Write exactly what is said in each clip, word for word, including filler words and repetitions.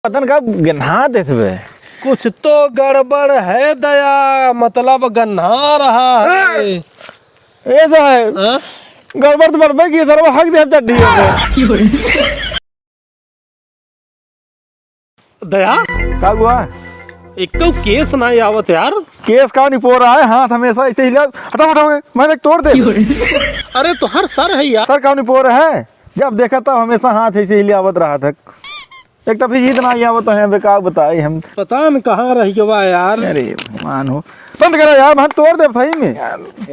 पता न का गन्हा देत बे। कुछ तो गड़बड़ है दया, मतलब गन्हा रहा है। ए साहेब, हाँ? गड़बड़ तो बड़बे की, सरवा हक दे चड्ढी पे। दया? का हुआ? एक तो केस ना आवत यार। केस का नहीं पो रहा है, हाथ हमेशा ऐसे ही ले, हटाओ, हटाओ, मैं देख तोड़ दे। अरे तो हर सर है यार। सर का नहीं पो रहा है, जब देखा तब हमेशा हाथ ऐसे ही ले आवत रहा था। एक तो अभी ईद ना आवत है, बे का बताई हम। पता न कहाँ रह गवा यार। अरे भगवान हो, बंद करा यार, मैं तोड़ दे सही में।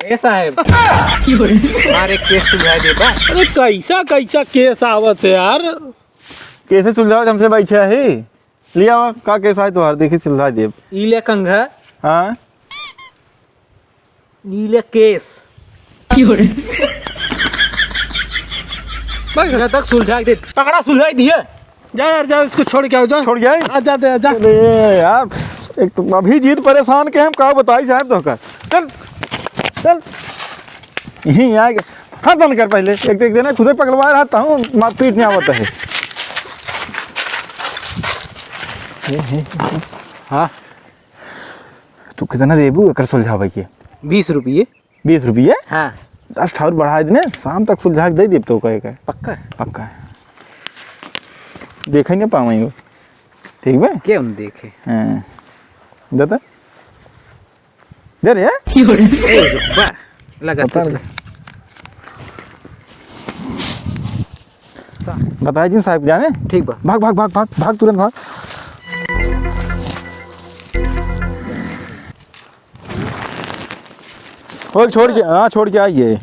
ए साहेब, हमारे केस सुलझा देबा। अरे कैसा कैसा केस आवत है यार। कैसे सुलझाओ, हमसे बैठे ही। लिया वा, का केस आए तोहार, देखी सुलझा देब। ई ले कंघा। हाँ। ई ले केस। क्यों रे? भाग। यहाँ तक सुलझा दे, पकड़ा सुलझा दिए। जा यार, जा, इसको छोड़ के आओ, जा। छोड़ के आई? आ, जा दे, जा। अरे यार, एक तो अभी जीत परेशान के हम का बताई साहेब तोहका। चल, चल। यहीं आए के। हाथ बंद कर पहले। एक, एक देना खुदे पकड़वा रहा था हूँ, मारपीट नहीं आवत है। हाँ। तू कितना देबू एकर सुलझावे के? बीस रुपये। बीस रुपये? हाँ। दस ठा और बढ़ा देने, शाम तक सुलझा के दे देब तो कहे का। पक्का? पक्का। देखे नहीं पावे वो। ठीक बा? के हम देखे? हाँ। देता? दे रे। ए, रुक बा। लगा पता तो नहीं। सा- बताए जी साहब जाने। ठीक बा। भाग, भाग, भाग, भाग, भाग, तुरंत भाग। ओए, छोड़ के, हाँ, छोड़ के आइए।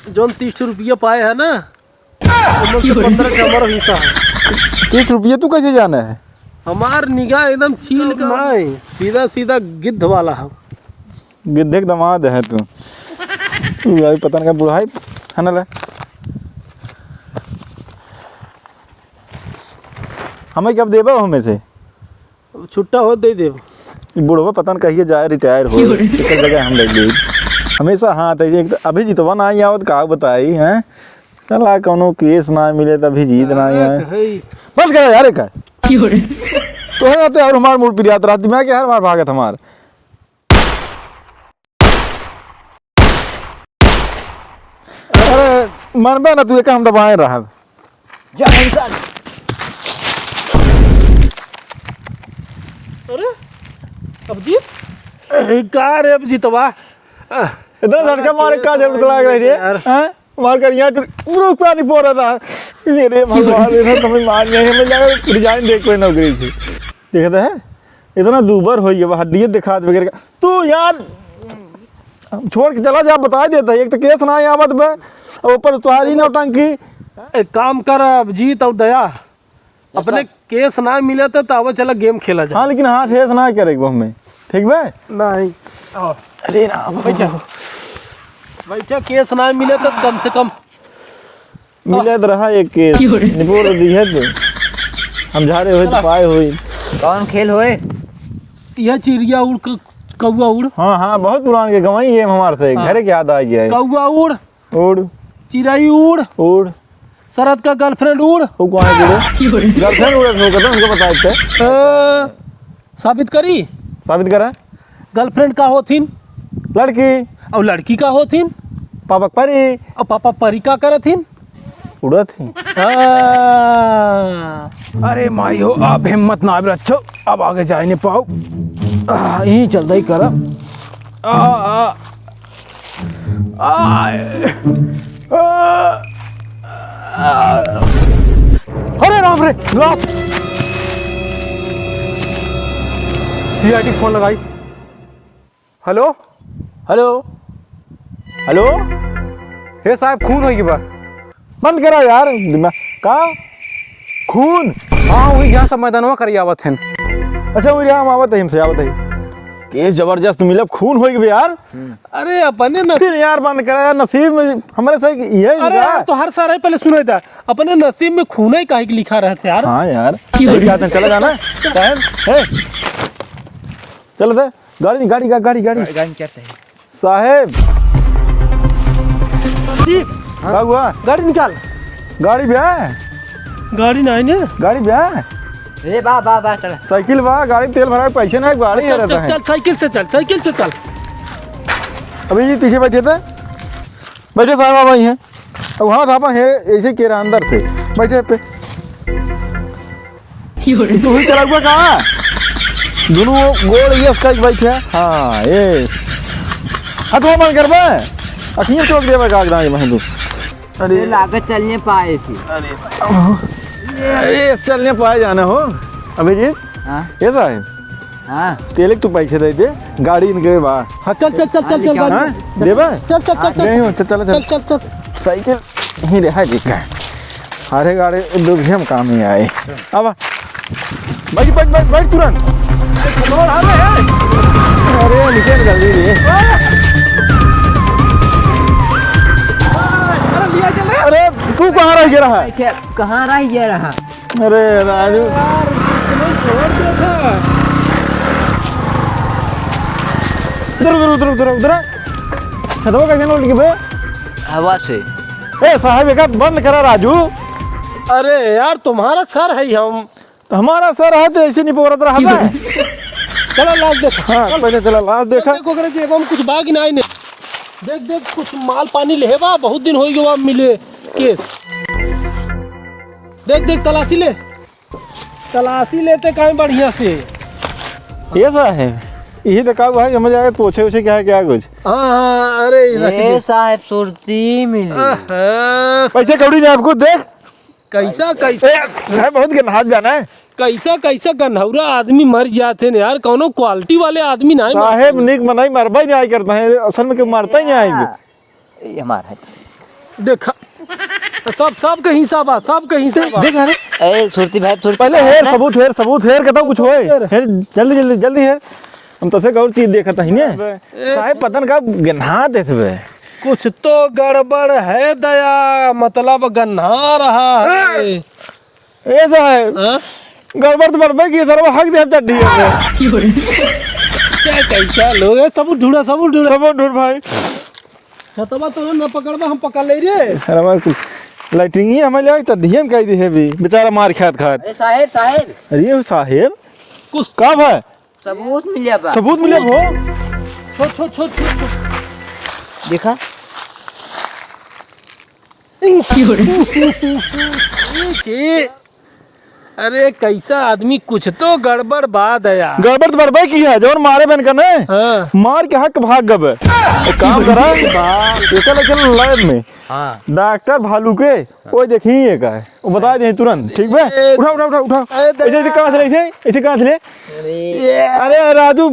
जौन तीस रुपया पाए है ना, ओमे से पन्द्रह के हमारा हिस्सा है। तीस रुपये तू कैसे जाना है? हमार निगाह एकदम चील का नहीं, सीधा सीधा गिद्ध वाला है। गिद्धे के दामाद है तू। तू भाई पता नहीं का बुढ़ाई है ना ले। हमें कब देबा हमें से? छुट्टा हो दे देब। ई बुढ़वा पता न कहिए जाए रिटायर हो, एकर जगह हम ले लेब। हमेशा हाथ है, एक तो अभी जितवा ना आई आवत, का बताई, हैं? चला कौनो केस ना मिले त अभी जीत ना आई है। बंद कर यार, एक है। तो है आते और हमार मूड पिरियात रहती, मैं क्या हर मार भागत हमार। अरे, मनबे ना तू, एक हम दबाए रहब। जा इंसान। अरे, अभिजीत? ए, का रे अभिजीतवा? इतना झटका मारे का जरूरत लाग रही रे? यार। हाँ? मार कर यहाँ टूट, रुक पानी पो रहा था। ये रे भगवान, इधर तो मैं मान गए, मैं जाकर resign दे कोई नौकरी थी। देखता है? इतना दूबर हो गया, हड्डिये दिखात वगैरह का। तू यार, छोड़ के चला जा, बता देता है। एक तो केस ना आवत बे, और ऊपर तुम्हारी नौटंकी। एक काम कर, अभिजीत और दया, अपने केस ना मिले तो, तो आवा चला game खेला जाए। हाँ, लेकिन हाथ हेस ना करे एक हमें, ठीक बे? नहीं। अरे राम। बैठा। बैठा, केस ना मिले तो कम से कम मिलत रहा एक केस, क्यों रे? निपोर दिहे तो। हम झारे होई तो पाए होई। कौन खेल होए? यह चिड़िया उड़, क-, कौआ उड़। हाँ, हाँ, बहुत पुरान के गवाई ये हमार से, हाँ। घरे के याद आ गया है। कौआ उड़। उड़। चिड़ई उड़। उड़। शरद का girlfriend उड़। वो कौन है उड़े? क्यों रे? Girlfriend उड़े हो, कसम से बता देते। अ, साबित करी? साबित करा। Girlfriend का होथिन? लड़की। और लड़की का होथिन? पापा परी। और पापा परी का करथिन? उड़त ही। हाँ। अरे माई हो, अब हिम्मत ना आवे रच्छो, अब आगे जाए नहीं पाओ। आ, यहीं चलता ही करा। आ, आ, आ, आ, आ। अरे राम रे, ग्लास। सीआईडी फोन लगाई। Hello, hello, hello. हे साहब, खून होइ गवा। बंद करा यार, दिमाग का खून? हाँ, वही जहाँ सब मैदानवा करी आवत हैं। अच्छा, वही हम आवत है, हमसे आवत है। केस जबरदस्त मिलब, खून होइ गवा यार। अरे अपने न- फिर यार बंद करा यार, नसीब में हमरे से ये अरे हुआ। यार, तो हर सारे पहले सुने था, अपने नसीब में खून ही काहे के लिखा रहता यार। हाँ यार, सही बात है, चला जाना। साहब, हे, चल दे। गाड़ी, गाड़ी, गा-, गाड़ी, गाड़ी। गाड़ी, गाड़ी में क्या चाहिए? साहेब। जी। का हुआ? गाड़ी निकाल। गाड़ी बे? गाड़ी नहीं ना। गाड़ी बे? ए, बा, बा, बा, चल। साइकिल बा, गाड़ी में तेल भराए, पैसे ना, गाड़ी चल, है रहता चल, है। चल, साइकिल से चल, साइकिल से चल। अभी जी पीछे बैठे थे, बैठे साहब, आप आई हैं। अब वहाँ साहब है, ऐसे केरा अंदर से बैठे पे। तू ही चलाऊगा का? दोनों गोड़ ये उसका एक बैठे। हाँ, ये। हथवा मन करबा? अखियाँ चौक देबा का एकदम ये महदू। अरे। ये लागत चलने पाए थी। अरे। अरे, चलने पाए जाना हो। अभिजीत। हाँ। ये साहब। हाँ। तेले के तू पैसे दे दे, गाड़ी इनके बा। हाँ, चल, चल, चल, हाँ, चल, चल, निकाल। गाड़ी। हाँ, देबा? चल, चल, चल, हाँ, चल, नहीं चल। हो, चल, चल, चल। चल, चल, चल। साइकिल यहीं रहा जी का। अरे गाड़ी दुर्घे में काम ही आए। अब बैठ, बैठ, बैठ, बैठ तुरंत। अरे निकल जल्दी रे। अरे लिया चल रे। अरे तू कहाँ रह गया रहा? कहाँ रह गया रहा? अरे राजू। यार, तुमने छोड़ दिया था। उधर, उधर, उधर, उधर, उधर। छतवा कैसे लौट के बे? हवा से। ए साहब, एका बंद करा राजू। अरे यार, तुम्हारा सर है हम। तो हमारा सर है तो ऐसे नहीं बोलत रहा है। चलो लाश देख। हाँ, पहले चला लाश देखा। देखो, ओकरे जेबा में कुछ बा कि नाही ने। देख, देख, कुछ माल पानी लेहे बा, बहुत दिन होइ गवा मिले केस। देख, देख, तलाशी ले, तलाशी लेते काहे बढ़िया से। ये साहब, यही तो का हुआ है, समझ आया, पोछे उछे क्या है, क्या कुछ? हाँ, हाँ, अरे, ये रख ए दे। साहब, सुरती मिली। आहा। पैसे कौड़ी नहीं आपको, देख। कैसा, कैसा? ए, साहब, बहुत गंहात जाना है। कैसा, कैसा गन्हौरा आदमी मर जाते हैं यार, कौनो quality वाले आदमी नहीं मरते। साहेब, निक मनई मरबा ही नहीं करता है, असल में क्यों मरता ही नहीं आएंगे। ये हमारा है। देखा, सब, सबके हिस्सा बा, सबके हिस्सा बा। देख, अरे। ए, सुरती भाई, सुरती पहले भाई हेर, ना। सबूत हेर, सबूत हेर, कहता कुछ होए। हेर। हेर, जल्दी, जल्दी, जल्दी हेर। हम तो से गौर चीज देखत ही ने। अबे। साहेब, पतन का गन्हा देत बे। कुछ तो गड़बड़ है दया, मतलब गन्हा रहा है। ए साहेब, हाँ? गड़बड़ तो बड़बे की, सरवा हक दे हम चड्ढी है। क्या कैसा लोग है, सबूत ढूंढा, सबूत ढूंढा। सबूत ढूंढ भाई। छतवा तो ना पकड़बा, हम पकड़ ले रे। अरे भाई, कुछ लाइटिंग ही हमें ले आई, तो डीएम कह दी है भी, बेचारा मार खात खात। अरे साहेब, साहेब। अरे साहेब, कुछ का भाई? सबूत मिले बा। सबूत मिले हो? छोड़, छोड़, छोड़, छोड़, छोड़। देखा? जी। अरे, कैसा आदमी, कुछ तो गड़बड़ बा दया। गड़बड़ तो बड़बे की है, जौन मारे बन का ने। हाँ। मार के हक भाग गबे। एक काम करा, बा। एका लेकिन लैब में। हाँ। डॉक्टर भालू के, वो देखी ये का है, वो बता दे तुरंत, ठीक बे? ए, उठा, उठा, उठा, उठा। ए, दया। ऐसे, ऐसे कहाँ से ले, ऐसे, ऐसे कहाँ से ले? अरे। अरे, राजू,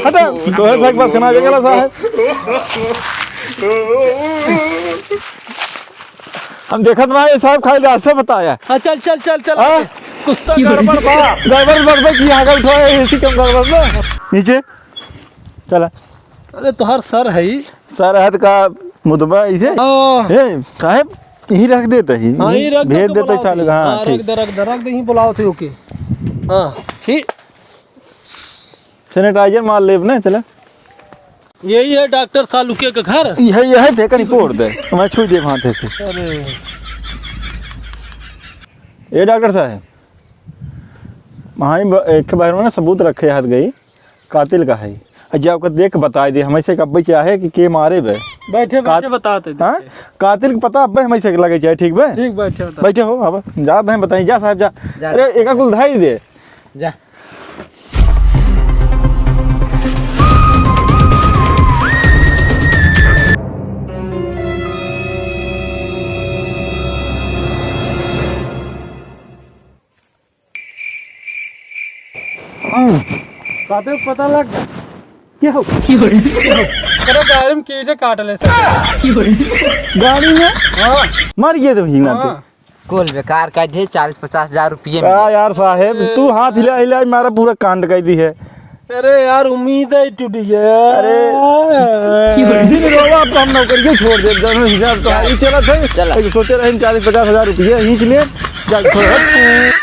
हटा, तो है सक बस खाना के गला साहब। हम देखत ना है साहब, खाली रास्ते बताया। हाँ, चल, चल, चल, चल। हाँ? कुछ तो गड़बड़ बा। गड़बड़, गड़बड़ की आगे उठाए, इसी कम गड़बड़ में। नीचे। चला। अरे, तोहार सर है ही। सर है तो का मुतबा इसे? हाँ। ए, साहब, यहीं रख देते ही। हाँ, यहीं रख दे भेज तो देते बुलाओ चालू, थे। हाँ, हाँ, रख ठीक। दे, रख दे, रख दे, यहीं बुलाओ थे, ओके। हाँ, ठीक। Sanitizer मार लेब ना, चला। यही है डॉक्टर सालुके का घर। यही, यही थे, कहीं पोड़ दे। मैं छू दे वहाँ थे। अरे। ए डॉक्टर साहब, वहाँ ही ब-, एक बार में ना सबूत रखे हाथ गई, कातिल का है। आ जा ओकर देख के बताई दे, हमें से कब्बे चाहे कि के मारे बे। बैठे, बैठे कात-, बताते हाँ? देखे। कातिल के पता अब्बे हमें से लगे चाहे, ठीक बे? ठीक, बैठे बता। बैठे हो, अब जात हैं बताई, जा साहब जा। जा। अरे, एका कुल धाई दे। जा। हाँ। काटे पता लग गया। क्या हो? अरे गाड़ी में कीड़े काट ले सर। गाड़ी में? हाँ। मर गए तो भींगा हाँ। कुल बेकार कर दिए, चालीस पचास हजार रुपये का मिले। यार साहेब, तू हाथ हिला हिला मारा पूरा कांड कर दी है। अरे यार, उम्मीद ही टूट गया। अरे। दिन रोवा, अब तो हम नौकरी छोड़ दे, दोनों हिसाब तो हाई चलत है। चला। एक सोचे रहे चालीस पचास हजार रुपये खींच ले। जा, छोड़।